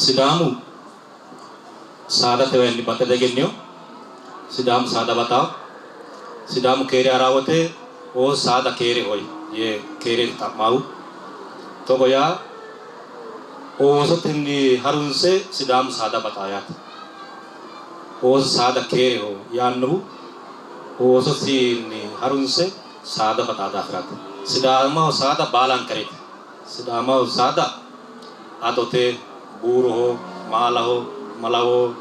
Sidaamu saadatewayiinni baxxe diegennino. Sidaamu saada baxawo. Sidaamu keere haraa wote oo saada keereho yee keere xa'mawu. Togo yaa oosotenni harunse Sidaamu saada baxaa yaate. Ooso saada keereho yaannohu oososinni harunse saada baxaa daafiraati. Sidaamaho saada baalankareeti. Sidaamaho saada adote, buuroho, maalaho, malawoho,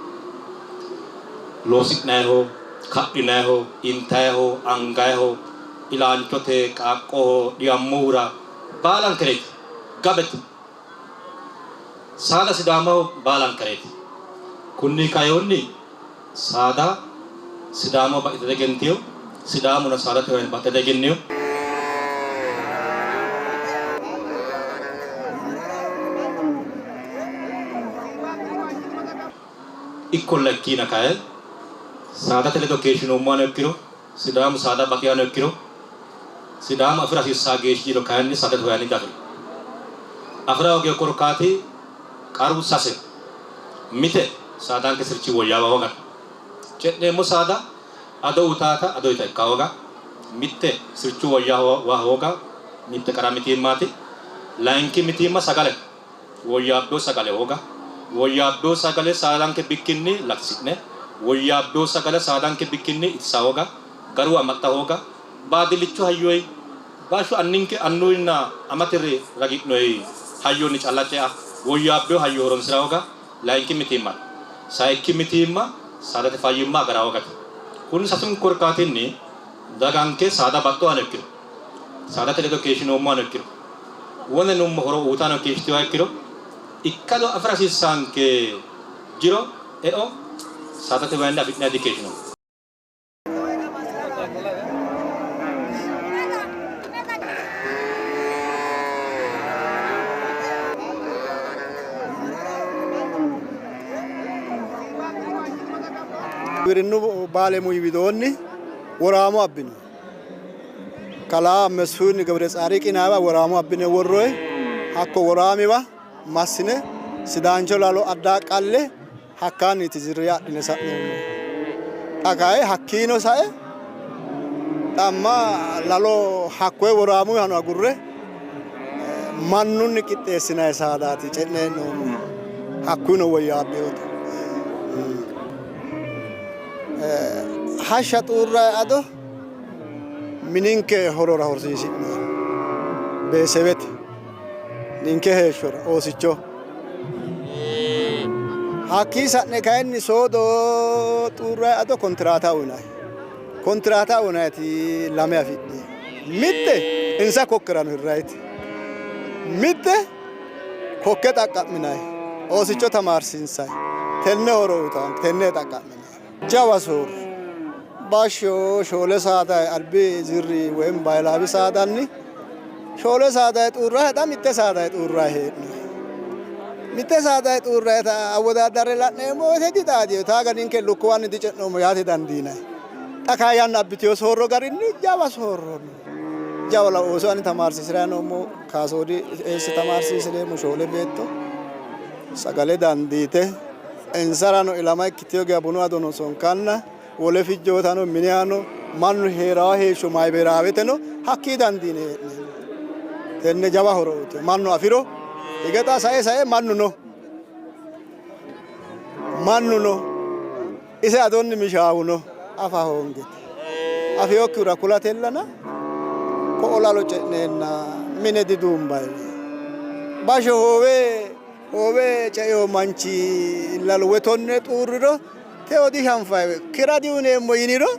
loosi'nayiho, kadhinayiho, intayiho, angayiho, ilaanchote, qaaqqoho, dhiwammohura baalankareeti. Gabete. Saada Sidaamaho baalankareeti. Kunni kainohunni saada Sidaamaho baxxite diegentino, Sidaamuno saadatewayiinni baxxe diegennino. Ikkolla ikkiina kayi saadate ledo keeshshinoommohano ikkiro, Sidaamu saada baxihano ikkiro, Sidaamu afi'ra hasiissanno geeshshi jiro kayinni saadate hoyanni diafi'rino. Afi'ra hoogino korkaati qaru saseho. Mite, saadanke sirchi woyyaawa hoogate. Ce'neemmo saada ado utaata ado ita ikka hooga, mitte sirchu woyyaawa hooga mitte qara mitiimmaati. Layinki mitiimma sagalete. Woyyaabbino sagale hooga. Woyyaabbino sagale saadanke bikkinni latisi'ne, woyyaabbino sagale saadanke bikkinni itisa hooga, garu amaxxa hooga, baadillicho hayyoyi bashsho anninke annuwinna amate ragi'noyi hayyonni calla cea, woyyaabbino hayyo horonsi'ra hooga layinki mitiimmate. Sayikki mitiimma saadate fayyimma agara hoogate. Kunni sasunku korkaatinni daganke saada baxxuhano ikkiro, saadate ledo keeshshinoommohano ikkiro, wone nummo horo uyitanno keeshshitinoha ikkiro, ikkado afi'ra hasiissaanke jiro, eo saadate wayinni afi'nanni dikeeshshinoommo. Giwirinnu baalemuyi widoonni woraamo abbino. Kalaa Mesfin Gebretsaadiqi yinanniwa woraamo abbine worroyi. Hakko woraamiwa massine sidaancho lalo addaqqalle hakkaanniiti zirriya adhine sa'noommohu. Xa kayi hakkiino sae xamma lalo hakkoye woraamuhano agurre mannunni qixxeessinanni saadaati ce'ne hee'noommohu. Hakkuyino woyyaabbinote. Hashsha xuurrayi ado mininke horora horsiisi'neemmo. Beesewete ninke heeshshora oosicho. Hakkii sa'ne kayinni soodo xuurrayi ado kontiraata uyinayi. Kontiraata uyinayiti lame afi'ne. Mitte insa kokkerano hirrayite. Mitte kokke xaqqa'minayi. Oosicho tamaarsiinsayi. Tenne horo uyitaanke tenne xaqqa'minayi. Jawa soorro. Bashsho shoole saada albi zirri woyim baahilaawi saadanni shoole saada xuurrayi xa mitte saada xuurrayi hee'noyi. Mitte saada xuurrayita awwodaaddarre la'neemmo woyte dixaadino. Taaga ninke lukkuwanni dice'noommo yaate dandiinanni. Xa kayi yanna abbitino soorro garinni jawa soorro no. Jawa lawo ooso ani tamaarsiisi'rayi noommo. Kaasoodi eesse tamaarsiisi'reemmo shoole beetto sagale dandiite insarano ilama ikkitino geya bunu adono sonkanna wole fijjootano minehano mannu hee'rawo heeshsho maayiberaaweteno hakkii dandiine hee'neemmo. Tenne jawa horo uyitino. Mannu afiro hige xa sae sae mannu no. Mannu no. Ise adonni mishaawu no. Afa hoongete. Afinokkihura kulatellana ko'o lalo ce'neenna mine diduumbanni. Basho hoowe hoowe ceino manchi lalu woy tonne xuurriro teo dishanfayi kira diuyineemmo yiniro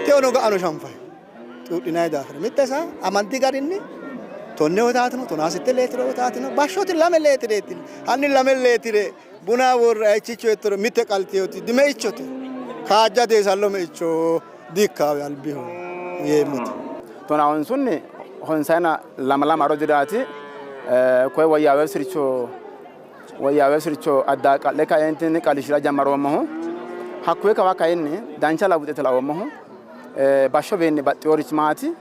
teono ga'ano shanfayi xuudhinanni daafira mitte saa amanti garinni tonne wotaatino tonaa sitte leetire wotaatino bashshoti lame leetireeti hanni lame leetire buna worre ayichicho ettoro mitte qalteyoti dimeichote kaajja deesallo meicho diikkaawe albiho yeemmote. Tonaa honsunni honsayina lamala maro diraati koye woyyaawe sircho woyyaawe sircho addaaqa'le kaeentinni qalishira jammaroommohu. Hakkuyi kawa kayinni dancha lawuxete laoommohu. Bashsho beenni baxxinorichi maati?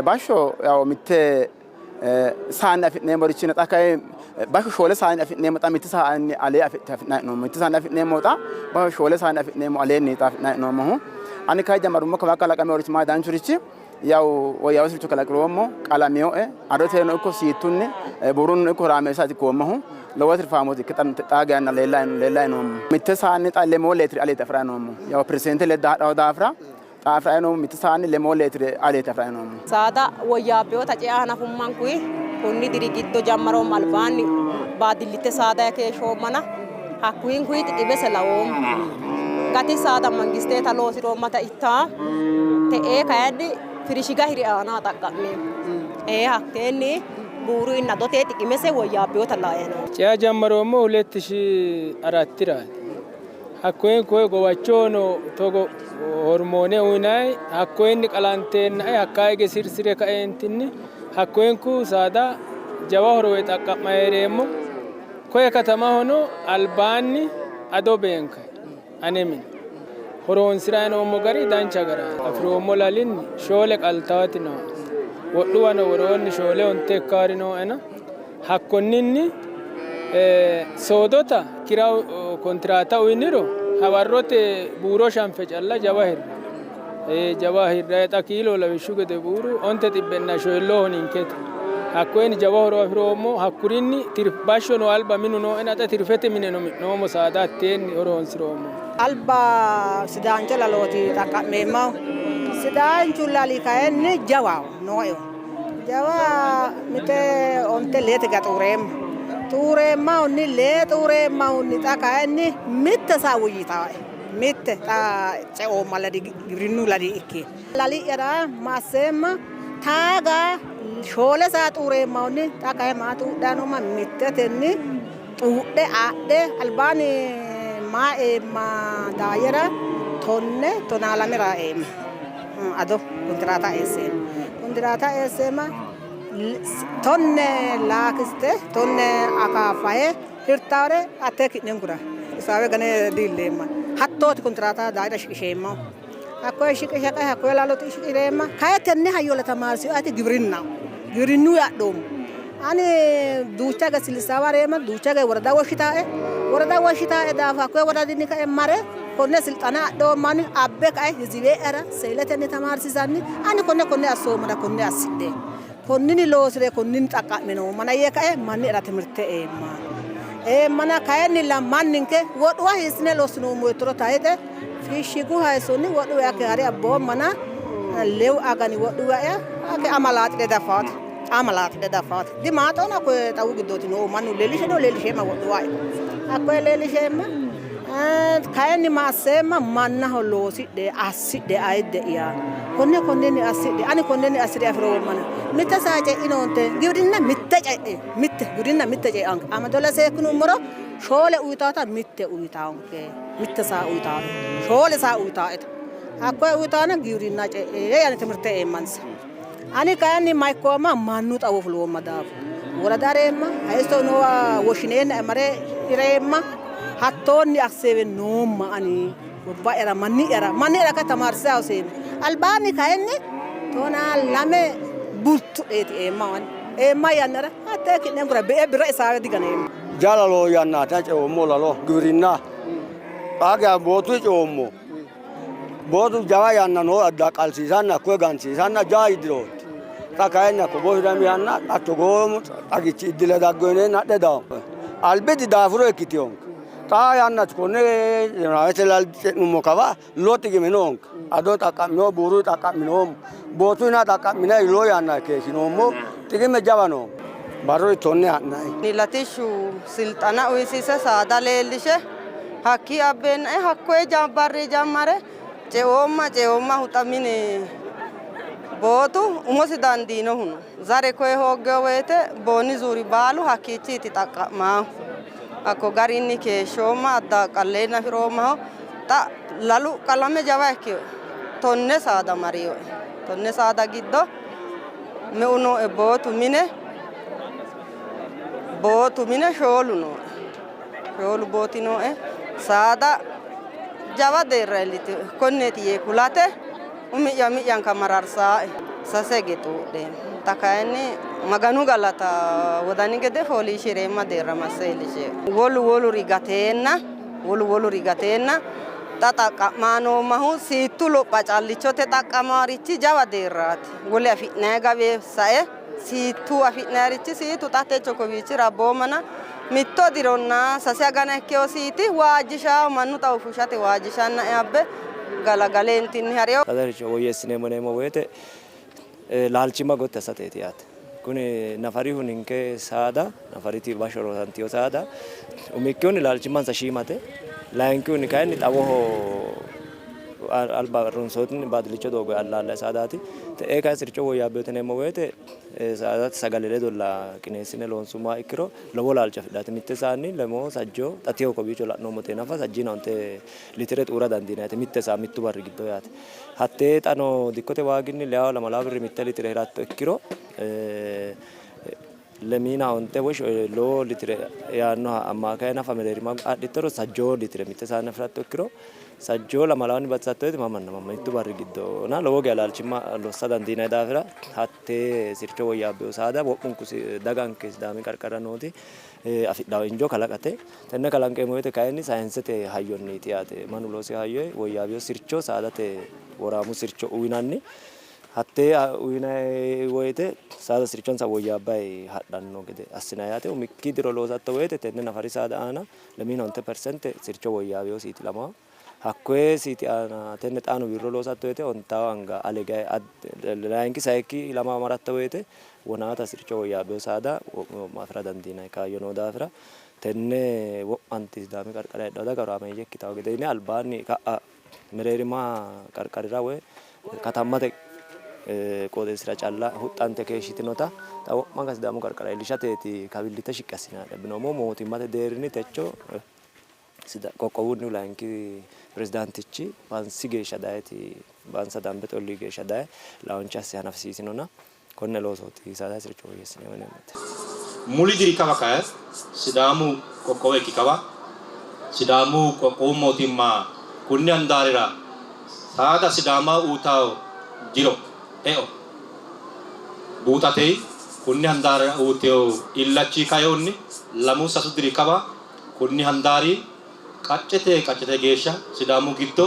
Bashsho yawo mitte Saanni afi'neemmorichi xa kay bashsho shoole saanni afi'neemmo xa mitte saanni alee afi'nanni hee'noommo. Mitte saanni afi'neemmo xa bashsho shoole saanni afi'neemmo aleenni xa afi'nanni hee'noommohu. Ani kay jammarummo kawa kalaqameeworichi maa danchurichi yawu woyyaawe sircho kalaqiroommo qalaminoe adoteno ikko siittunni buurunni ikko horaameessa ikkoommohu lowo tirfaamooti ikke xaa geyanna leellayi noommo. Mitte saanni xa lemoo leetire aleeti afi'rayi noommo. Yawu pireseente ledda hadhawo daafira xa afi'rayi noommo mitte saanni lemoo leetire aleeti afi'rayi noommo. Saada woyyaabbinota cea hanafummankuyi konni diri giddo jammaroommo albaanni baadillitte saada keeshshoommana hakkuyinkuyi xiqimese lawoommo. Gati saada mangisteeta loosi'roommata ittaa te'ee kayinni firishiga hiri aana xaqqa'meemmo. Ee hakkeenni buuru innadote xiqimese woyyaabbinota lae no. Cea jammaroommohu 2004tiraati. Hakkoye koye gowachono togo hormoone uyinayi hakkoyenni qalanteennae hakkaa hige sirsire kaeentinni hakkoyenku saada jawa horo woyi xaqqa'ma hee'reemmo. Koye katamahono albaanni ado beenkayi ane mine horoonsi'rayi noommo gari dancha garaati. Afi'roommo lalinni shoole qaltaati nooe. Wodhuwano woroonni shoole onte ikkaari nooena hakkonninni soodota kira kontiraata uyiniro hawarrote buuro shanfe calla jawa hirra jawa hirra xa kiilo lawishshu gede buuru onte xibbenna shoyillooho ninkete hakkoyeni jawa horo afi'roommo hakkurinni bashshono alba minu nooena xa tirfete mineno mi'noommo saada hatteenni horoonsi'roommo. Alba sidaancho lalooti xaqqa'meemmahu. Sidaanchu lali kayinni jawaho nooehu. Jawa mite onte leete ga xuureemma. Xuureemmahunni lee xuureemmahunni xa kayinni mitte saa woyyitaae. Mitte xa ceoomma ladi gibirinnu ladi ikki. Lali'yara ma asseemma taaga shoole saa xuureemmahunni xa kayi maa xuudhanni noomma mittetenni xuudhe adhe albaanni maa eemma daayyera tonne tonaa lamera eemma. Ado kontiraata eesseemma. Kontiraata eesseemma tonne laakiste tonne akaafaye hirtaare atte ki'nenkura isaawe gane diilleemma. Hattooti kontiraata daayira shiqisheemma. Hakkoye shiqishe kae hakkoye lalote shiqireemma. Kayi tenne hayyo tamaarsi'ate gibirinnaho. Gibirinnu adhoommo. Ani duucha ge silsaawa reemma duucha ge worada woshshitaae worada woshshitaae daafo hakkoye woradinni kae mare konne silxana adhoommanni abbe kae hiziwe'era seeletenni tamaarsiisanni ani konne konne assoommana konne assidhe konnini loosire konnini xaqqa'me noommana yee kae manni'era timirte eemma. Eemmana kayinnilla manninke wodhuwa hiissine lossinoommo yittoro tayixe fishshigu hayissonni wodhuwa ke hari abboommana lewu agani wodhuwa ake amalaaxire dafaate. Amalaaxire dafaate. Dimaaxona koye xawu giddooti noohu mannu leellisheno leellisheemma wodhuwa hakkoye leellisheemma. Kayinni ma asseemma mannaho loosidhe assidhe ayidde'ya konne konnenni assidhe ani konnenni assire afi'roommana mitte saa ce'inoonte giwirinna mitte ce'e mitte giwirinna mitte ce'anke amadola seekkinummoro shoole uyitaata mitte uyitaanke mitte saa uyitaate shoole saa uyitaaeta hakkoye uyitaana giwirinna ce'e yaani timirte eemmansa. Ani kayinni ma ikkoomma mannu xawo fuloomma daafo worada reemma hayisso noowa woshshineenna mare reemma hattoonni assewe noomma ani gobba'yara manni'yara manni'yara ka tamaarsiisa hoseemma albaanni kayinni tonaa lame burtu'eeti eemma ani eemma yannara hattee ki'nenkura be'e birra isaawe diganeemma. Jalalo yannaati ceoommo lalo giwirinna xaa geya bootu ceoommo. Bootu jawa yanna noo adda qalsiisanna hakkoye gansiisanna jawa dirooti. Xa kayinni hakko bootu dami yanna xa togoo xagichi iddile daggo yineenna adhe dawo. Albiti daafuro ikkitinonke. Xaa yanna konne zemenawete lal ce'nummo kawa lowo xigime noonke. Ado xaqqa'mino, buuru xaqqa'minoommo. Bootunnino xaqqa'minay lowo yanna keeshshinoommo. Xigime jawa noonke. Barru tonne ha'nay. Latishshu silxana uyisiise saada leellishe hakkii abbeennae hakkoye barri jammare ceoomma ceoommahu xa mine bootu umosi dandiinohu no. Zare koye hooggewo woyte booni zuuri baalu hakkiichiiti xaqqa'maahu. Hakko garinni keeshshoomma adda qalleenna afi'roommaho. Xa lalu qalame jawa ikkinoe. Tonne saada marinoe. Tonne saada giddo meu nooe bootu mine bootu mine shoolu nooe. Shoolu booti nooe. Saada jawa deerra iillitinoe. Konneeti yee kulate umi'ya umi'yanka mararsaae. Sase hige xuudheemma. Xa kayinni Maganu galata wodani gede fooliishshi'reemma deerra masse iillishie. Wolu woluri gateenna wolu woluri gateenna xa xaqqa'maa noommahu siittu lopha callichote xaqqamaarichi jawa deerraati. Wole afi'nanni gawe sae siittu afi'nannirichi siitu xa techo kowiichira abboommana mitto dironna sase agana ikkeyo siiti waajjishawo mannu xawo fushshate waajjishannae abbe galagaleentinni ha'reyo. Saadaricho woyyeessineemmo yineemmo woyte laalchimma gotti assateeti yaate. Kuni nafarihu ninke saada nafariti bashsho rosantino saada umikkihunni laalchimmansa shiimate, layinkihunni kayinni xawoho alba ronsoonni baadillicho doogo allaallayi saadaati. Te'ee kayi sircho woyyaabbinote yineemmo woyte saadate sagale ledolla qineessine loonsummoha ikkiro lowo laalcho afidhate. Mitte saanni lemoo sajjoo xa teyo kowiicho la'noommote nafa sajjiina onte litire xuura dandiinannite mitte saa mittu barri giddo yaate. Hattee xa noo dikkote waaginni leyawo lamalawo birri mitte litire hiratto ikkiro lemiina onte woy lowo litire yaannoha ammaakaye nafa mereerima adhittoro sajjoo litire mitte saane afi'ratto ikkiro sajjoo lamalawunni batisatto woyte mamanna mamma mittu barri giddona lowo geya laalchimma lossa dandiinanni daafira hattee sircho woyyaabbino saada wo'munku daganke Sidaami qarqarira nooti afidhanno injo kalaqate. Tenne kalanqeemmo woyte kayinni sayinsete hayyonniiti yaate. Mannu loosino hayyo woyyaawino sircho saadate woraamu sircho uynanni. Hattee uynanni woyte saada sirchonsa woyyaabbanni hadhanno gede assinanni yaate. Umikki diro loosatto woyte tenne nafari saada aana lemiina onte persente sircho woyyaawino siiti ilamanno. Hakkoye siiti aana tenne xaano wirro loosatto woyte ontawo anga ale gae layinki sayikki ilama maratto woyte wonaata sircho woyyaabbino saada wo'munni wo'ma afi'ra dandiinanni kaayyo noo daafira tenne wo'manti Sidaami qarqara heedhanno daga horaameeyye ikkitanno gede yine albaanni ka'a mereerima qarqarira woy katammate qooxeessira calla huxxante keeshshitinota xa wo'manka Sidaamu qarqara iillishateeti kabillitte shiqqi assinanni abbinoommohu mootimmate deerrinni techo Qoqqowunnihu layinki pirezidaantichi Bansi geeshsha dayeeti Bansa Dambete ollii geeshsha daye launche asse hanafisiisinona konne loosooti saadate sircho woyyeessineemmo yineemmoti. Muli diri kawa kayi Sidaamu qoqqowo ikki kawa Sidaamu qoqqowu mootimma kunni handaarira saada Sidaamaho uytawo jiro, eo, buuxate kunni handaarira uytino illachi kainohunni lamu sasu diri kawa Konni handaari qaccete qaccete geeshsha Sidaamu giddo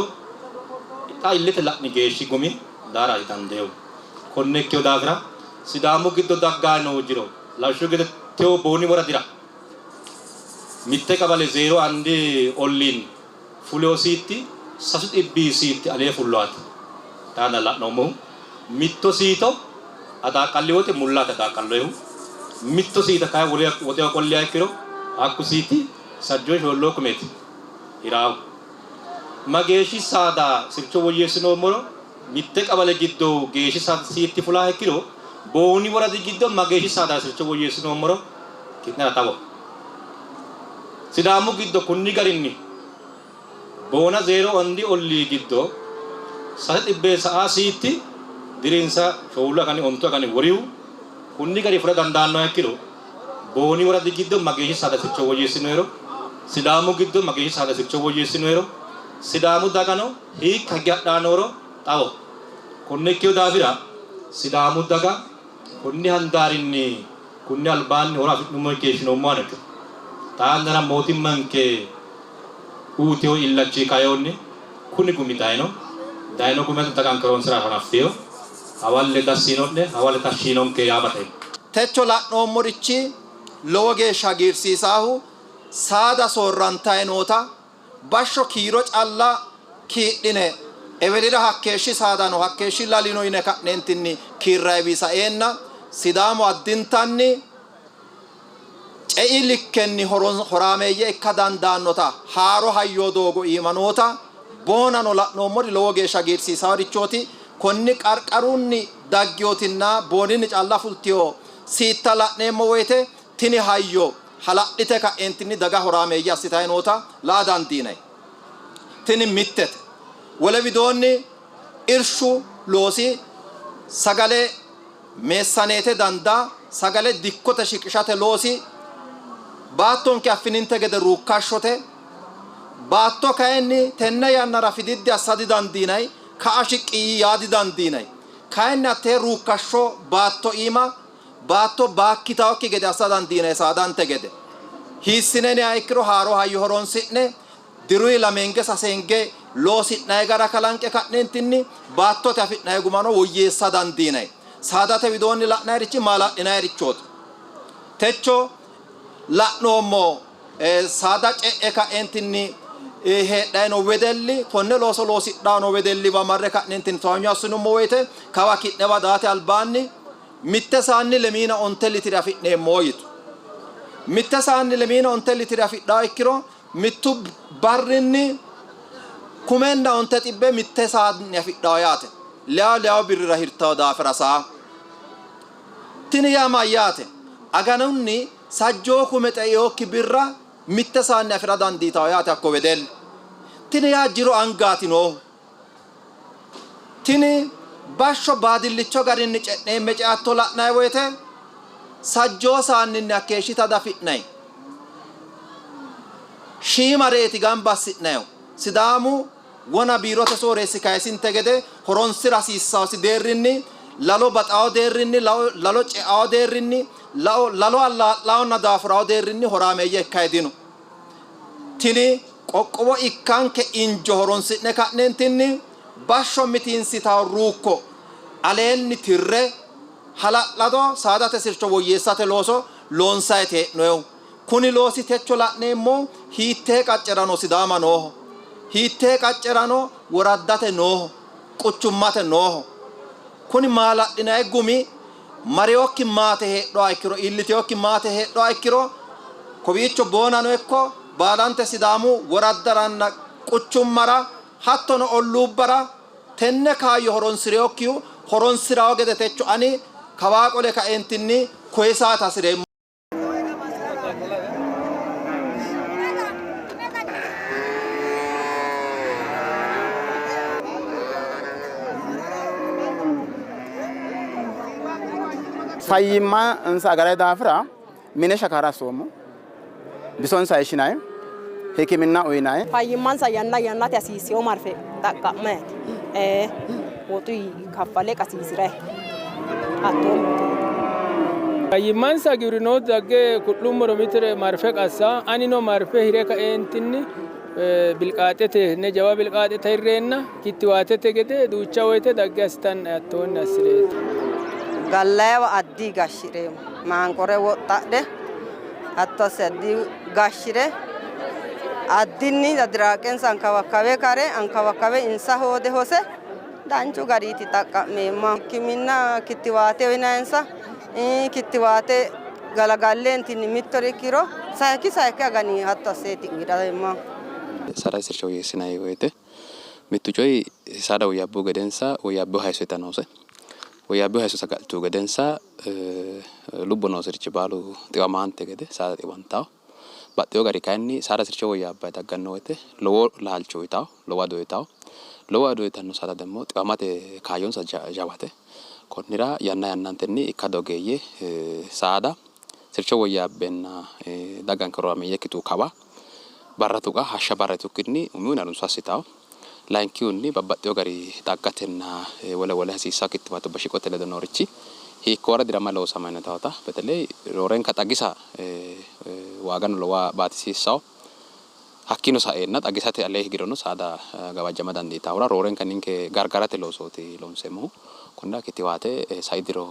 xa illete la'ni geeshshi gumi daara didandeewo. Konne ikkino daafira Sidaamu giddo dagganni noo jiro lawishshu gede tewo Booni woradira mitte qabale zeero andi olliinni fulino siitti sasu xibbii siitti alee fullowaati xaana la'noommohu. Mitto siito adaaqqalli wote mullaati adaaqqalloehu. Mitto siita kayi woxeho qolliha ikkiro hakku siiti sajjoo shoolloo kumeeti hiraahu. Mageeshshi saada sircho woyyeessinoommoro mitte qabale giddo geeshshi siitti fulaaha ikkiro Booni woradi giddo mageeshshi saada sircho woyyeessinoommoro ki'nera xawoho. Sidaamu giddo kunni garinni Boona zeero andi ollii giddo sase xibbee sa'a siitti dirinsa shoolu agani ontu agani worihu kunni gari fula dandaannoha ikkiro Booni woradi giddo mageeshshi saada sircho woyyeessinoyero, Sidaamu giddo mageeshshi saada sircho woyyeessinoyero, Sidaamu dagano hiikka higge hadhanni nooro xawoho. Konne ikkino daafira Sidaamu daga konni handaarinni Kunni albaanni horo afi'nummo keeshshinoommohano ikkiro, xaa yannara mootimmanke uytino illachi kainohunni kuni gumi dayino. Dayino gumino daganke horonsi'ra hanaffino. Hawalle dassi yino'ne, hawalle tashshi yinonke yaa baxeemmo. Techo la'noommorichi lowo geeshsha hagiirsiisaahu saada soorrantayi noota Bashsho kiiro calla kiidhine ewelira hakkeeshshi saada no, hakkeeshshi lali no yine ka'neentinni kiirrayiwi saeenna Sidaamu addintanni cei likkenni horaameeyye ikka dandaannota haaro hayyo doogo iima noota boonano la'noommori lowo geeshsha hagiirsiisaarichooti. Konni qarqarunni daggiyotinna booninni calla fultiyo siitta la'neemmo woyte tini hayyo hala'lite ka'eentinni daga horaameeyye assitanni noota la'a dandiinanni. Tini mittete. Wole widoonni irshu loosi sagale meessaneete dandaa, sagale dikkote shiqishate loosi baattonke affininte gede ruukkashshote. Baatto kayinni tenne yannara fididdi assa didandiinanni, ka'a shiqqi yaa didandiinanni. Kayinni hattee ruukkashsho baatto iima Baatto baakkitawokki gede assa dandiinanni saadante gede. Hiissine yiniha ikkiro haaro hayyo horonsi'ne diruyi lamenge sasenge loosi'nanni gara kalanqe ka'neentinni baattote afi'nanni gumano woyyeessa dandiinanni. Saadate widoonni la'nannirichi maala'linannirichooti. Techo la'noommo saada ce'e ka'eentinni heedhanni noo wedelli konne looso loosidhanni noo wedelliwa marre ka'neentinni towaanyo assinummo woyte kawa ki'newa daate albaanni mitte saanni lemiina onte litire afi'neemmo yitu. Mitte saanni lemiina onte litire afidhanno ikkiro mittu barrinni kumenna onte xibbe mitte saanni afidhanno yaate. Leyawo leyawo birrira hirtanno daafira saa. Tini yaa mayyaate? Aganunni sajjoo kume xeinokki birra mitte saanni afi'ra dandiitanno yaate hakko wedelli. Tini yaa jiro angaati noohu. Tini bashsho baadillicho garinni ce'neemme ceatto la'nanni woyte sajjoo saanninni hakkeeshshita diafi'nanni. Shiimareeti gamba assi'nannihu. Sidaamu wona biirote sooreessi kayisinte gede horonsira hasiissaosi deerrinni, lalo baxawo deerrinni, lalo ceawo deerrinni, lalo allaa'lawonna daafurawo deerrinni horaameeyye ikkanni dino. Tini qoqqowo ikkanke injo horonsi'ne ka'neentinni bashsho mitiinsitawo ruukko aleenni tirre hala'lado saadate sircho woyyeessate looso loonsayiti hee'noyihu. Kuni loosi techo la'neemmohu hiittee qaccerano Sidaama nooho, hiittee qaccerano woraddate nooho, quchummate nooho. Kuni maala'linanni gumi marewokki maate heedhuha ikkiro, iillitewokki maate heedhuha ikkiro kowiicho Boonano ikko baalante Sidaamu woraddaranna quchummara hattono olluubbara tenne kaayyo horonsi'rinokkihu horonsi'rawo gede techo ani kawaa qole kaeentinni koyisaate hasi'reemmo. Fayyimma insa agarayi daafira mine shakaara assoommo. Bisonsa hayishshinayi, hikkiminna uyinayi. Fayyimmansa yanna yannate hasiissino marfe xaqqa'mayeti. Ee, woxuyi kaffale qasiisi'rayi hattoo mittooti. Fayyimmansa giwirinootu dagge ku'lummoro mitore marfe qassa, anino marfe hire kaeentinni bilqaaxete ne jawa bilqaaxete hirreenna kittiwaatete gede duucha woyte dagge assitanna hattoonni assireeti. Gallayiwa addi gashshi'reemmo. Maanqore woxxadhe hatto asse addi gashshire addinni adiraaqensa ankawakkawe kare ankawakkawe insa hoode hose danchu gariiti xaqqa'meemma. Hikkiminna kittiwaate uyinayinsa kittiwaate galagallentinni mittori ikkiro sayikki sayikki agani hatto asseeti uyidhaemma. Saada sircho woyyeessinanni woyte mittu coyi saada woyyaabbu gedensa woyyaabbino hayisso ita noose. Woyyaabbino hayisso saga'lituhu gedensa lubbo nooserichi baalu xiwamaante gede saada xiwantawo. Baxxewo gari kayinni saada sircho woyyaabbayi dagganno woyte lowo laalcho uyitawo, lowo ado uyitawo. Lowo ado uyitanno saada demmo xiwamate kaayyonsa jawate. Konnira yanna yannantenni ikkado ogeeyye saada sircho woyyaabbenna daganke horaameeyye ikkitu kawa barra tuqa hashsha barra yitukkinni umihunni harunso assitawo. Layinkihunni babbaxxewo gari xaggatenna wole wole hasiissanno kittiwaatubba shiqote ledo noorichi hiikko woradira mayi loosamanni yitawota beteley roorenka xagisa waagano lowoha baatisiissawo. Hakkiino saeenna xagisate alee higirono saada gawajjama dandiitahura roorenka ninke gargarate loosooti loonseemmohu. Konnira kittiwaate sai diro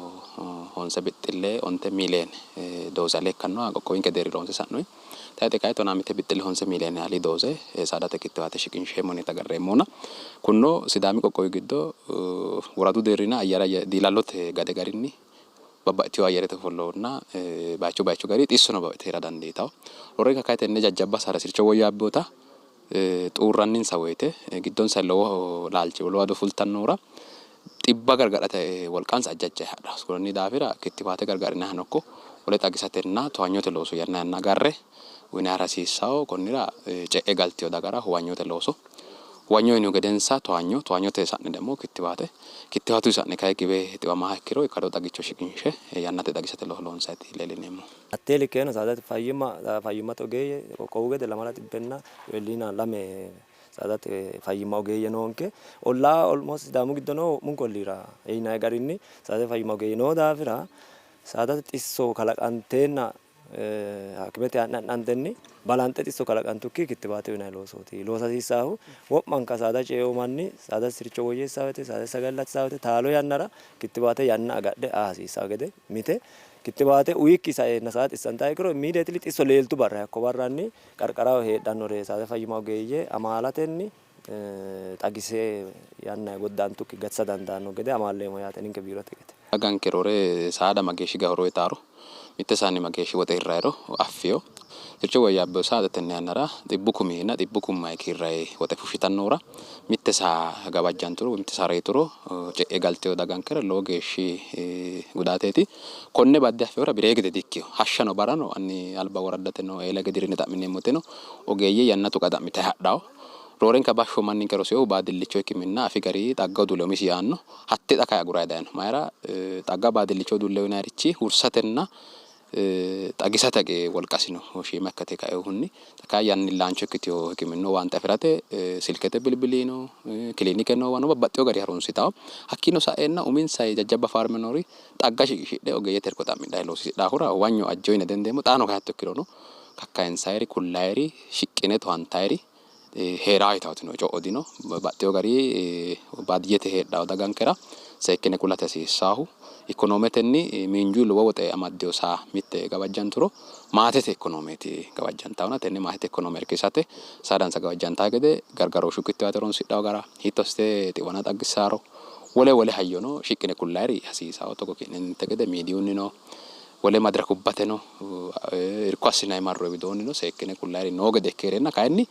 honse bixxille onte miiliyeene dooze alee ikkannoha qoqqowinke deerri loonse sa'noyi. Tayxe kayi tonaa mite bixxille honse miiliyeene ali dooze saadate kittiwaate shiqinsheemmo yineeti agarreemmohuna. Kunino Sidaami qoqqowi giddo woradu deerrinna ayyare diilallote gade garinni babbaxxitino ayyarete ofollonna bayichu bayichu gari xissono babbaxxite hee'ra dandiitanno. Roorenka kayi tenne jajjabba saada sircho woyyaabbinota xuurranninsa woyte giddonsa lowo laalchi lowo ado fultannohura xibba gargadhate wolqansa ajji ajjayi hadhanno. Konni daafira kittiwaate gargadhinayihano ikko wole xagisatenna towaanyote looso yanna yanna agarre uyinara hasiissanno. Konnira ce'e galtino dagara huwanyote looso huwanyo uyinihu gedensa towaanyo, towaanyote sa'ne demmo kittiwaate, kittiwaatuyi sa'ne kayi giwe xiwamaha ikkiro ikkado xagicho shiqinshe yannate xagisate looso loonsayiti leellineemmohu. Hattee likkeno saadate fayyimma fayyimmate ogeeyye qoqqowu gede lamala xibbenna lina lame saadate fayyimma ogeeyye noonke. Ollaa almost Sidaamu giddo noo wo'munku olliira yinanni garinni saadate fayyimma ogeeyye noo daafira Saadate xisso kalaqanteenna hakimete ha'ne ha'nantenni balanxe xisso kalaqantukki kittiwaate uyinanni loosooti. Loosa hasiissaahu wo'manka saada cee'o manni saadate sircho woyyeessaa woyte, saadate sagale latisaa woyte taalo yannara kittiwaate yanna agadhe aa hasiissaa gede mite kittiwaate uyikki saeenna saada xissantaha ikkiro immediately xisso leeltu barra hakko barranni qarqaraho heedhannore saadate fayyimma ogeeyye amaalatenni xagise yanna goddaantukki gatisa dandaanno gede amaalleemmo yaate ninke biirote gede. Daganke roore saada mageeshshi gahoro uyitaaro, mitte saanni mageeshshi woxe hirrayiro affino. Sircho woyyaabbino saada tenne yannara xibbu kuminna xibbu kummayi kiirrayi woxe fushshitannohura mitte saa gawajjanturo woy mitte saa reyituro ce'e galtino dagankera lowo geeshshi gudaateeti. Konne badde affinohura biree gede dikkino. Hashshano barrano anni alba woraddate noo eela hige dirrine xa'mineemmo woteno ogeeyye yanna tuqa xa'mitayi hadhawo. Roorenka bashsho manninke rosinohu baadillicho hikkiminna afi gari xagga udulle umisi yaanno. Hatte xa kayi agurayi dayino. Mayira xagga baadillicho udulle uyinayirichi hursatenna xagisate aqi wolqasino shiima ikkate kainohunni xa kayi yannillaancho ikkitino hikkiminnu owaante afi'rate silkete bilbilino, kilinike noowano babbaxxino gari harunsitawo. Hakkiino saeenna uminsayi jajjabba faarme noori xagga shiqishidhe ogeeyyete irko xa'midhayi loosiisidhaahura huwanyo ajjo yine dihendeemmo. Xaano kayi hatto ikkirono kakkayinsayiri, kullayiri, shiqqine towaantayiri hee'raa yitaawoti no, co'o dino. Baxxeewo gari baadiyyete heedhawo dagankera seekkine kulate hasiissaahu ikonoometenni miinju lowo woxe amaddino saa mitte gawajjanturo maatete ikonoomeeti gawajjantahuna tenne maatete ikonoome irkisate saadansa gawajjantaa gede gargarooshshu kittiwaate horonsidhawo gara hiitto assite xiwana xaggissaaro wole wole hayyono shiqqine kullayiri hasiisawo. Togo ki'nente gede miidiyunnino wole madirakubbateno irko assinanni marro widoonnino seekkine kullayiri noo gede ikke hee'reenna kayinni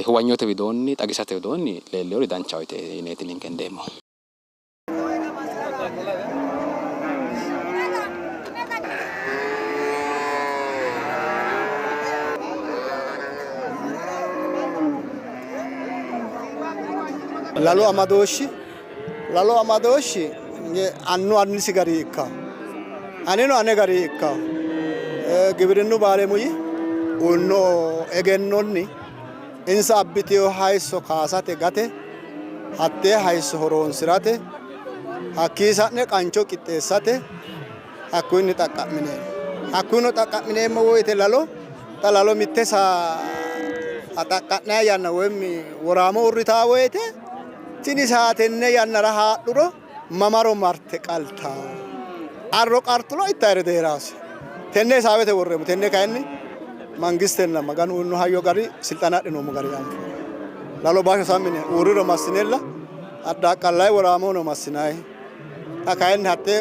huwanyote widoonni xagisate widoonni leelleyori danchaho yite yineeti ninke hendeemmohu. Lalu amadooshshi Lalu amadooshshi annu annisi gari ikkawo, anino ane gari ikkawo. Gibirinnu baalemuyi uyino egennonni insa abbitino hayisso kaasate gate hattee hayisso horoonsi'rate hakkii sa'ne qancho qixxeessate hakkuyinni xaqqa'mineemmo. Hakkuyino xaqqa'mineemmo woyte lalo xa lalo mitte saa xaqqa'nanni yanna woy woraamo uurritaa woyte Tini saa tenne yannara haadhuro mamaro marte qaltanno? Arro qarturo ittayire dihee'raase. Tenne hisaawete worreemmo. Tenne kayinni mangistenna Maganu uyino hayyo gari silxaane adhinoommo gari anfoommo. Lalo baasho sammine uurriro massinella addaaqqallayi woraamono massinayi. Xa kayinni hattee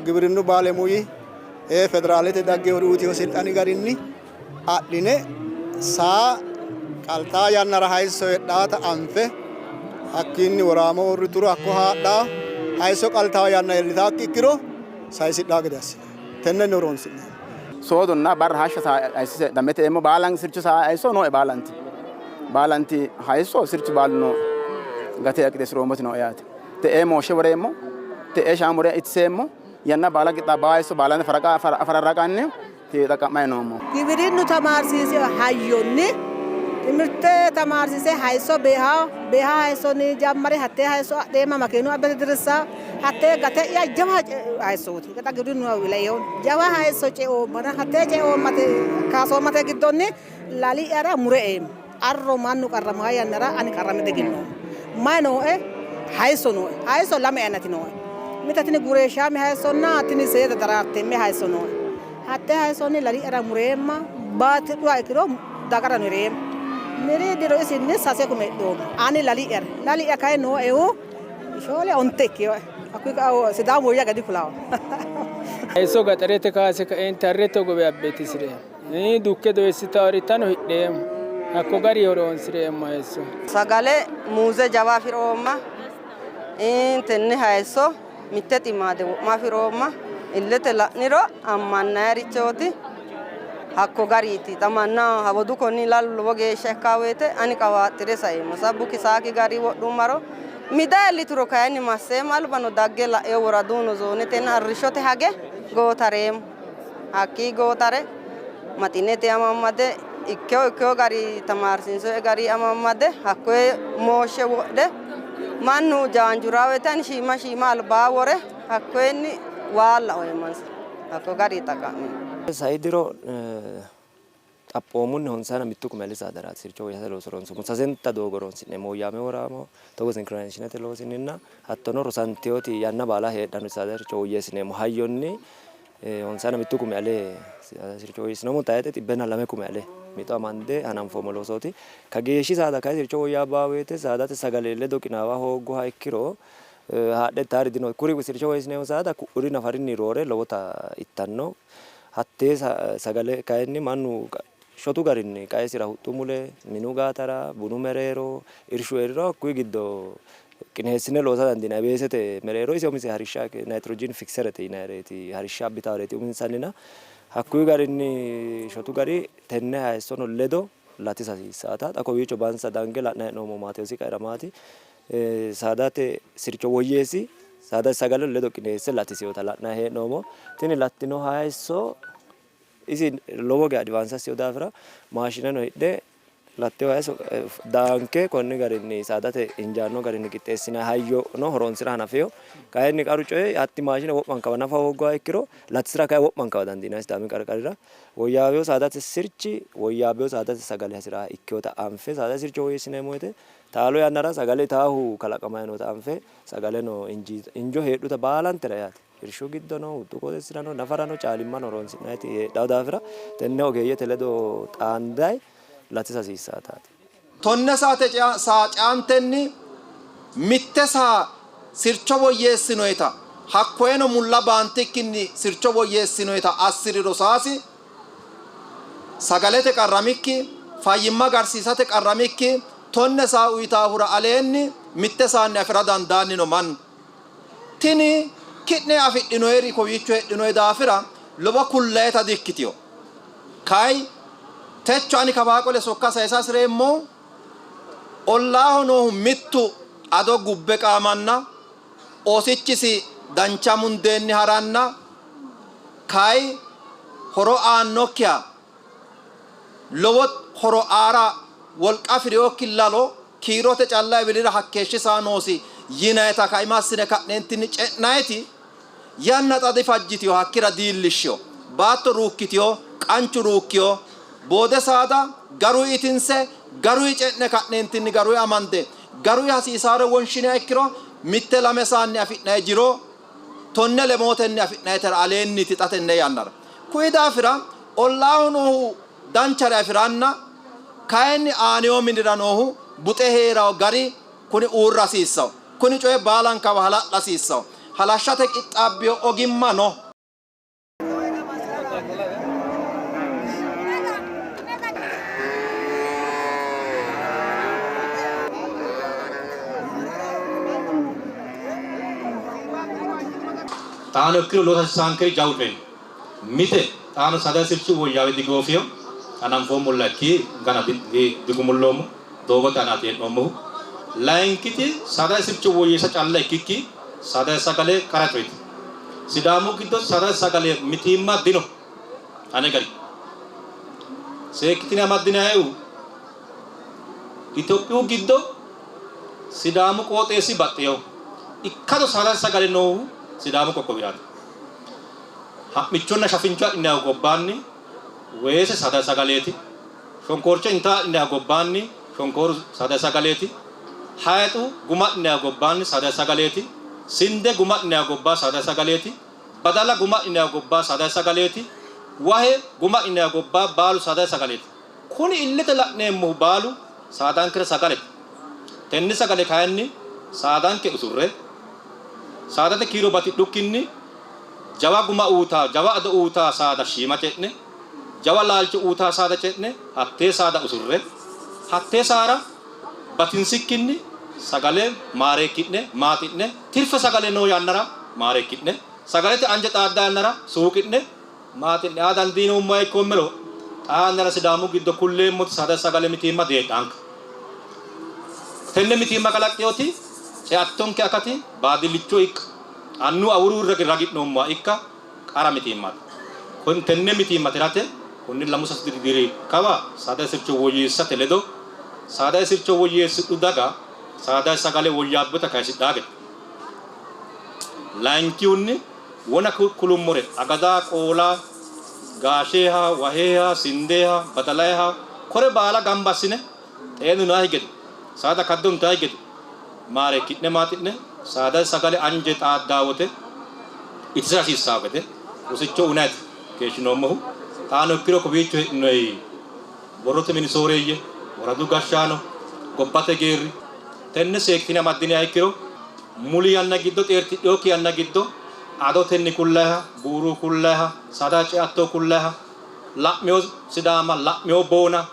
gibirinnu baalemuyi federaalete daggeori uyitino silxaani garinni adhine saa qaltaa yannara hayisso heedhaata anfe hakkiinni woraamo uurrituro hakko haadhaa hayisso qaltaa yanna iillitaakki ikkiro sayisidhaa gede assine tennenni horoonsi'neemmo. Soodonna barra hashsha saa hayissise damete eemmo baalanti sirchu saa hayisso nooe baalanti baalanti hayisso sirchu baalu nooe gate qixeessi'roommoti nooe yaate. Te'ee mooshshe woreemmo, te'ee shaamure itiseemmo, yanna baala qixxaabbawo hayisso baalante fararraqanni xaqqa'manni noommo. Giwirinnu tamaarsiisino hayyonni timirte tamaarsiise hayisso beeha beeha hayissonni jammare hattee hayisso adheemma makeenu abbe dirrissa hattee gate'ya jawa hayissooti xa giwirinnu lainohunni jawa hayisso ceoommana hattee ceoommate kaasoommate giddonni lali'yara mure eemma arro mannu qarramaa yannara ani qarrame diegennoommo mayi nooe hayisso nooe hayisso lame ayinati nooe mitte tini gureeshaame hayissonna tini seeda daraarteemme hayisso nooe Hatte hayissonni lali'yara mureemma, batidhuha ikkiro dagarano hireemma. Miri diro isinni sase kume hidhoomma ani lali'yara. Lali'ya kayi nooehu shoole onte ikkinoe. Hakkuyi ka'a Sidaamu woyya gede dikulawo. Hayisso gaxarete kaase kaeenti harrete hogowe abbe itisireemmo. Dukke doyissitaworitano hidheemmo. Hakko garinni horoonsi'reemmo hayisso. Sagale muuze jawa afi'roomma. Tenne hayisso mitte ximaade wo'ma afi'roomma. Illete la'niro ammannayirichooti. Hakko gariiti. Xa mannaho hawadu konni lalu lowo geeshsha ikkaa woyite ani qawaaxxire saeemmo. Sabbu kisaaki gari wodhummaro mida iillituro kayinni masseemmo. Albano dagge la'eo woraduno zoonetenna arrishshote hage gootareemmo. Hakkii gootare maxinete amammade ikkewo ikkewo gari tamaarsiinsoe gari amammade hakkoye mooshshe wodhe mannu jaanjuraa woyte ani shiima shiima albaa wore hakkoyenni Waalla oyeemmansa. Hakko gari xaqqa'mino. Sai diro xaphoomunni honsayina mittu kume ali saadaraati sircho woyyate looso ronsoommo. Sasenta doogo horonsi'neemmo. Woyyaame woraamo, togo sinkironizeeshinete loosinninna hattono rosantinoti yanna baala heedhanno saada sircho woyyeessineemmo hayyonni honsayina mittu kume ale saada sircho woyyeessinoommo. Tayxe xibbenna lame kume ale mixo amande hananfoommo loosooti. Kageeshshi saada kayi sircho woyyaabbanno woyte saadate sagale ledo qinaawa hoogguha ikkiro haadhe ittaari dino. Kuri sircho woyyeessineemmo saada ku'uri nafarinni roore lowota ittanno. Hattee sagale kayinni mannu shotu garinni qaesira huxxu mule, minu gaatara, bunu mereero, irshu hee'riro hakkuyi giddo qineessine loosa dandiinanni. Weesete mereero ise umise harishsha nitrogen fixerete yinannireeti harishsha abbitaareeti uminsannina hakkuyi garinni shotu gari tenne hayissono ledo latisa hasiissaata. Xa kowiicho bansa dange la'nayi hee'noommo Maatewoosi qaeramaati. Saadate sircho woyyeessi, saadate sagale ledo qineesse latisinota la'nanni hee'noommo. Tini lattino hayisso isi lowo geya advaanse assino daafira maashineno hidhe lattino hayisso daanke konni garinni saadate injaanno garinni qixxeessinanni hayyono horoonsira hanafino. Kayinni qaru coyi hatti maashine wo'mankawa nafa hoogguha ikkiro latisira kayi wo'mankawa dandiinanni Sidaami qarqarira. Woyyaawino saadate sirchi woyyaabbino saadate sagale hasi'raha ikkinota anfe saadate sircho woyyeessineemmo woyte Taalo yannara sagale itaahu kalaqamanni noota anfe sagaleno injo heedhuta baalantera yaate irshu giddono huxxu qooxeessirano nafarano caalimmano horonsi'nanniti heedhanno daafira tenne ogeeyyete ledo xaandayi latisa hasiissaataati. Tonne saate saa ceantenni mitte saa sircho woyyeessinoyita hakkoyeno mulla baantikkinni sircho woyyeessinoyita assi'riro saasi Sagalete qarramikki, fayyimma agarsiisate qarramikki tonne saa uyitaahura aleenni mitte saanni afi'ra dandaanni no mannu. Tini ki'ne afidhinoyeri kowiicho heedhinoyi daafira lowo kullayita di''ikkitino. Kay techo ani kawaa qole sokka sayisa hasi'reemmohu ollaaho noohu mittu ado gubbe qaamanna oosichisi dancha mundeenni ha'ranna kay horo aannokkiha lowo horo aara wolqa afi'rinokki lalo kiirote calla ewelira hakkeeshshi saa noosi yinayita kaima assine ka'neentinni ce'nayiti yanna xa difajjitino, hakkira diillishshino. Baatto ruukkitino, qanchu ruukkino, boode saada garuyi itinse, garuyi ce'ne ka'neentinni garuyi amande, garuyi hasiisaare wonshiniha ikkiro mitte lame saanni afi'nayi jiro tonne lemootenni afi'nayitera aleenniiti xa tenne yannara. Kuyi daafira ollaaho noohu danchare afi'ranna kayinni aaneyo minira noohu buxe hee'rawo gari kuni uurra hasiissawo. Kuni coyi baalankawa hala'la hasiissawo. Halashshate qixxaabbino ogimma no. Xaano ikkiro loosa hasiissaankeri jawu coyi no. Mite xaano saadate sirchi woyyaawe digoofino, hananfoommolla ikki gana digumulloommo, doogote aanaati hee'noommohu. Layinkiti saadate sircho woyyeessa calla ikkikki saadate sagale qara coyeti. Sidaamu giddo saadate sagale mitiimma dino ane gari. Seekkitine amaddinayihu Itophiyu giddo Sidaamu qooxeessi baxxinoho. Ikkado saadate sagale noohu Sidaamu qoqqowiraati. Ha'michonna shafincho adhinayihu gobbaanni weese saadate sagaleeti. Shonkoorcho intaa adhinayihu gobbaanni shonkooru saadate sagaleeti. Hayixu guma adhinayihu gobbaanni saadate sagaleeti. Sinde guma adhinayihu gobba saadate sagaleeti. Badala guma adhinayihu gobba saadate sagaleeti. Wahe guma adhinayihu gobba baalu saadate sagaleeti. Kuni illete la'neemmohu baalu saadankera sagalete. Tenne sagale kayinni saadanke usurre, saadate kiiro batidhukkinni jawa guma uytaa, jawa ado uytaa saada shiima ce'ne, jawa laalcho uytaa saada ce'ne hattee saada usurre, hattee saara batinsikkinni sagale maareekki'ne, maaxi'ne, tirfe sagale noo yannara maareekki'ne, sagalete anje xaadda yannara suuqi'ne, Maaxi'ne aa dandiinoommoha ikkoommero xaa yannara Sidaamu giddo kulleemmoti saadate sagale mitiimma diheedhanka. Tenne mitiimma kalaqqinoti ceattonke akati baadillicho ikka, annu awurunni ragi'noommoha ikka qara mitiimmaati. Tenne mitiimma tirate konni lamu sasu diri kawa saadate sircho woyyeessate ledo saadate sircho woyyeessidhu daga saadate sagale woyyaabbinota kayisidhaa gede. Layinkihunni. Wona kulummore agada, qoola, gaasheha, waheha, sindeha, badalayiha kore baala gamba assine xeenu nooyikki gede, saada kaddo untayikki gede maareekki'ne maaxi'ne saada sagale anje xaaddaa wote itisira hasiissanno gede rosicho uyinayiti keeshshinoommohu. Xaano ikkiro kowiicho heedhinoyi borrote mini sooreeyye, woradu gashshaano, gobbate geerri tenne seekkitine amaddiniha ikkiro muli yanna giddo xeertidhinokki yanna giddo adotenni kullayiha, buuru kullayiha, saada ceatto kullayiha, la'meyo Sidaama, la'meyo Boona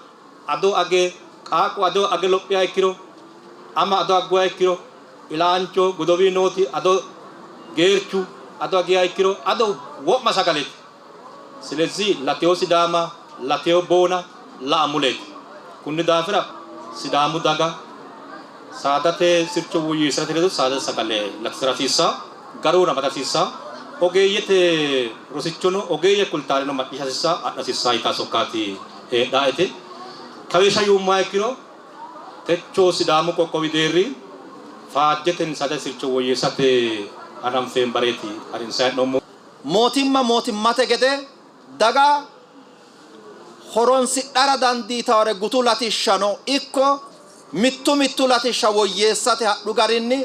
ado age qaaqqu ado age lophiha ikkiro, ama ado agguha ikkiro, ilaancho godowii nooti ado geerchu ado agiha ikkiro ado wo'ma sagaleeti. Silezih lateyo Sidaama, lateyo Boona la'a muleeti. Kunni daafira Sidaamu daga saadate sircho woyyeessirate ledo saadate sagale latisira hasiissanno, garunni amada hasiissanno, ogeeyyete rosichono ogeeyye kultaareno macciishsha hasiissanno, adha hasiissanno yitanno sokkaati heedhaaete. Xawishsha yuummoha ikkiro techo Sidaamu qoqqowi deerri faajjetenni saadate sircho woyyeessate hananfeemmo bareeti harinsanni hee'noommohu. Mootimma mootimmate gede daga horonsidhara dandiitawore gutu latishshano ikko mittu mittu latishsha woyyeessate hadhu garinni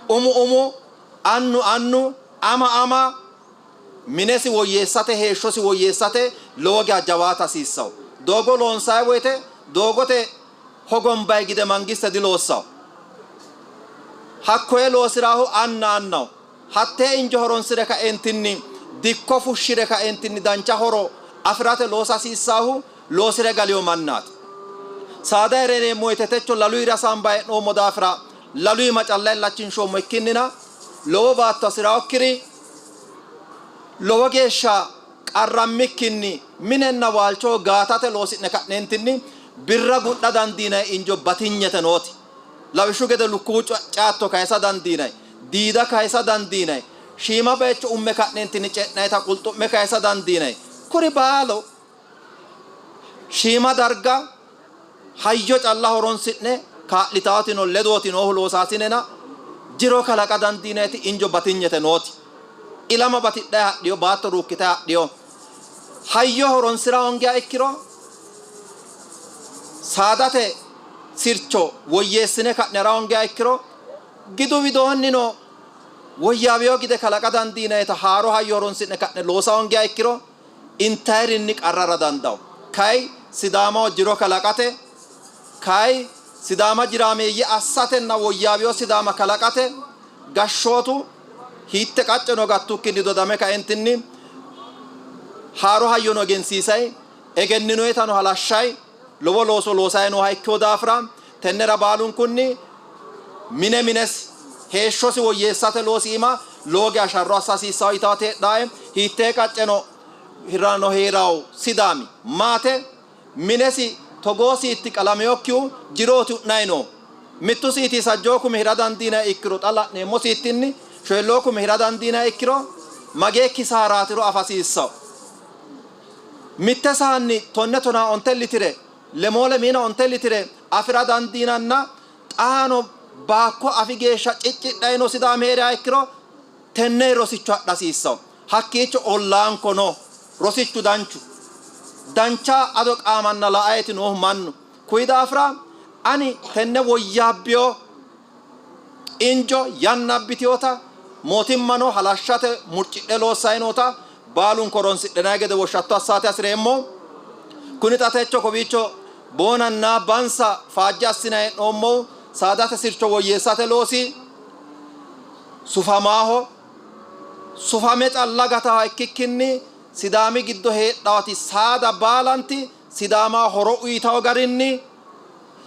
umu umu, annu annu, ama ama minesi woyyeessate heeshshosi woyyeessate lowo geya jawaata hasiissawo. Doogo loonsayi woyte doogote hogombay gide mangiste diloossawo. Hakkoye loosiraahu anna annaho. Hattee injo horonsi're kaeentinni dikko fushshi're kaeentinni dancha horo afi'rate loosa hasiissaahu loosi're galiyo mannaati. Saada hee'reemmo woyte techo laluyira hasaambayi hee'noommo daafira lalu iima calla illachinshoommo ikkinnina lowo baatto hasi'raokkiri lowo geeshsha qarrammikkinni minenna waalchoho gaatate loosi'ne ka'neentinni birra gudha dandiinanni injo batinyete nooti. Lawishshu gede lukkuwu ceatto kayisa dandiinanni, diida kayisa dandiinanni, shiima bayicho umme ka'neentinni ce'nannita qulxu'me kayisa dandiinanni. Kuri baalu shiima darga hayyo calla horonsi'ne kaa'litaatino ledooti noohu loosaasinena jiro kalaqa dandiinanniti injo batinyete nooti. Ilama batidhayi hadhiyo, baatto ruukkitayi hadhiyo. Hayyo horonsira hoongiha ikkiro saadate sircho woyyeessine ka'ne hara hoongiha ikkiro gidu widoonnino woyyaawino gide kalaqa dandiinannita haaro hayyo horonsi'ne ka'ne loosa hoongiha ikkiro intayirinni qarrara dandawo. Kay Sidaamaho jiro kalaqate, kay Sidaama jiraameeyye assatenna woyyaawino Sidaama kalaqate gashshootu hiitte qacceno gattukkinni dodame kaentinni haaro hayyono egensiisay, egenninoyitano halashshay lowo looso loosay nooha ikkino daafira tennera baalunkunni mine minesi heeshshosi woyyeessate loosi iima lowo geya sharro assa hasiissawo yitaati heedhaae. Hiittee qacceno rano hee'rawo Sidaami maate minesi togoo siitti qalameyokkihu jirooti u'nayi noo. Mittu siiti sajjoo kume hira dandiinanni ikkiro xa la'neemmo siittinni shoyilloo kume hira dandiinanni ikkiro magee kisaaraatiro afa hasiissawo. Mitte saanni tonne tonaa onte litire, lemoo lemiina onte litire afi'ra dandiinanna xaano baakko afi geeshsha ciccidhayi no Sidaami hee'riha ikkiro tenne rosicho adha hasiissawo. Hakkiicho ollaanko no rosichu danchu. Dancha ado qaamanna la''ayeeti noohu mannu. Kuyi daafira ani tenne woyyaabbino injo yanna abbitinota mootimmano halashshate murcidhe loossanni noota baalunku horonsidhinanni gede woshshatto assate hasi'reemmo. Kuni xa techo kowiicho Boonanna Bansa faajje assinanni hee'noommohu saadate sircho woyyeessate loosi sufamaaho. Sufame calla gataaha ikkikkinni Sidaami giddo heedhawoti saada baalanti Sidaamaho horo uyitawo garinni,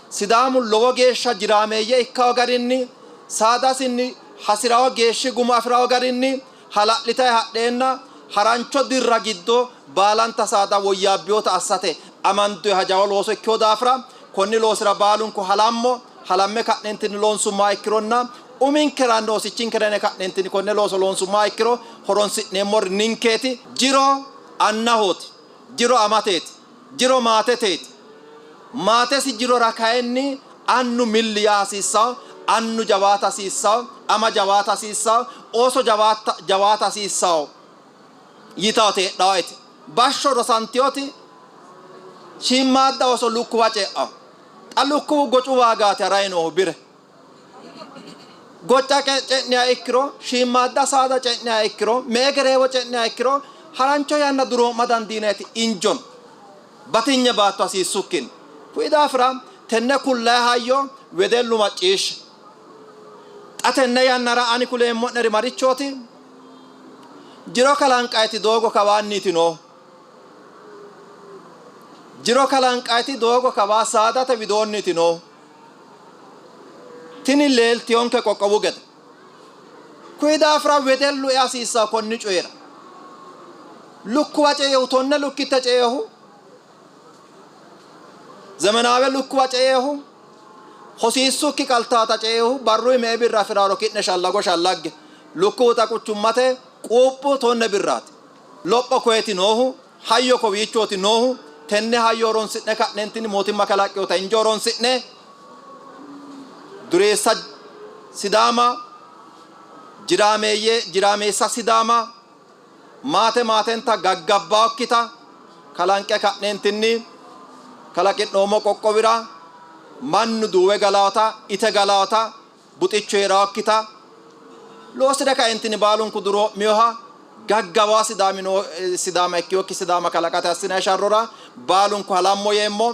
Sidaamu lowo geeshsha jiraameeyye ikkawo garinni, saadasinni hasi'rawo geeshshi guma afi'rawo garinni hala'litayi hadheenna harancho dirra giddo baalanta saada woyyaabbinota assate amandoyiha jawa looso ikkino daafira konni loosira baalunku halammo, halamme ka'neentinni loonsummoha ikkironna uminkeranna oosichinkera yine ka'neentinni konne looso loonsummoha ikkiro horonsi'neemmori ninkeeti. Jiro annahooti. Jiro amateeti. Jiro maateteeti. Maatesi jirora kayinni annu milli yaa hasiissanno, annu jawaata hasiissanno, ama jawaata hasiissanno, ooso jawaata hasiissanno. Yitaati heedhaaeti. Bashsho rosantinoti shiimmaadda ooso lukkuwa ce'anno. Xa lukkuwu gocu waagaati harayi noohu bire. Gocca ce'niha ikkiro, shiimmaadda saada ce'niha ikkiro, me''e gereewo ce'niha ikkiro harancho yanna duroo'ma dandiinayiti injo no. Batinye baatto hasiissukkinni. Kuyi daafira tenne kullayi hayyo wedellu macciishshe. Xa tenne yannara ani kuleemmo'neri marichooti? Jiro kalanqayiti doogo kawaanniiti noohu. Jiro kalanqayiti doogo kawaa saadate widoonniiti noohu. Tini leeltiyonke qoqqowu gede. Kuyi daafira wedellu ea hasiissanno konni coyira. Lukkuwa ceehu tonne lukkitte ceehu, zemenaawe lukkuwa ceehu, hosiissukki qaltaata ceehu barruyi me''e birra afi'raaro ki'ne shallago shallagge. Lukkuwu xa quchummate quuphu tonne birraati. Lopho koyeeti noohu, hayyo kowiichooti noohu, tenne hayyo horonsi'ne ka'neentinni mootimma kalaqqinota injo horonsi'ne dureessa Sidaama, jiraameeyye, jiraameessa Sidaama, maate maatenta gaggabbaokkita kalanqe ka'neentinni kalaqi'noommo qoqqowira mannu duuwe galaota, ite galaota, buxichu hee'raokkita, loosire kaentinni baalunku duroo'minoha gaggawa Sidaami noo Sidaama ikkinokki Sidaama kalaqate assinanni sharrora baalunku halammo yeemmo.